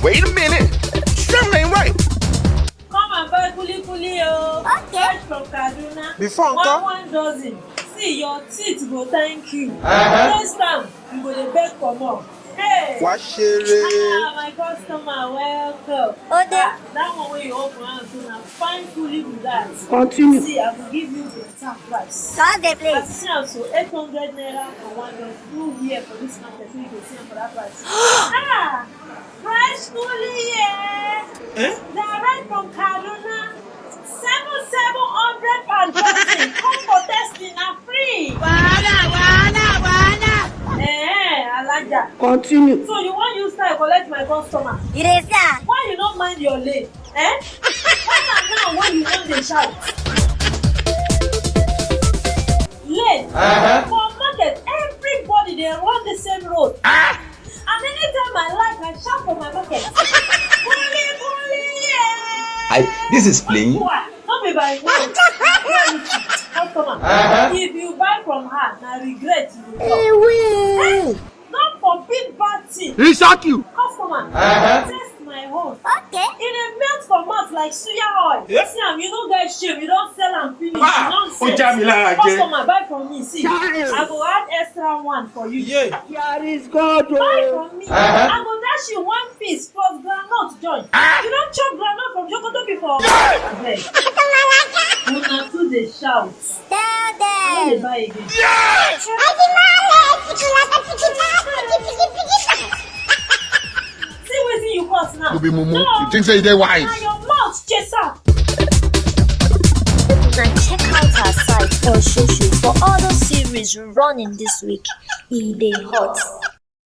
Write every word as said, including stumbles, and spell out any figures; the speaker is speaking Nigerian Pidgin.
Wait a minute. Something ain't right. Come and buy kuli kuli o. Okay. Fresh from Kaduna. Before, One uncle. One dozen. See, your teeth go thank you. Uh-huh. Next time, you go dey beg for more. Hey. Wá ṣeré. Ah, my customer, welcome. Ode. Ah, that one wey you open hand so na fine kuli be that. Continue. See, I go give you better price. Just dey play. As you see am so, eight hundred naira for one dozen. No where for this market wey you go see am for that price. Ah, fresh kuli, yeah. Eh? Direct from Kaduna. Seven seven hundred per dozen. Come for testing, na free. Wahala, wahala, wahala. Eh, Alaja. Continue. So you wan use style collect my customer? You dey see am? Why you no mind your lane? Eh? Why na now when you wan dey shout? Lane. Uh-huh. For market, everybody dey run the same road. And anytime I like, I shout for my market. Kuli kuli, yeah. I, this is playing. Wah, no be by mouth. Customer, Uh-huh. if you buy from her, na regret you go talk. Ewe. Don't forbid bad thing. He shock you. Customer, Uh-huh. Test my own. Okay. E dey melt for mouth like suya oil. Yeah. See am, you no get shame. You don sell am finish. Ah, Nonsense. ó já mi lára jẹ. Customer, buy from me. See, I go add extra one for you. Yeah. Here is God. Buy Oh. from me. Uh-huh. I go dash you one piece plus groundnut join. You don chop groundnut from Jokoto before? Abeg. Una too dey shout. Tell I no dey them. buy again. See wetin you cause now. You be mumu. No. You think say you dey wise? Na your mouth chase am. Una check out our site El Shushu for all the series running this week. E dey hot.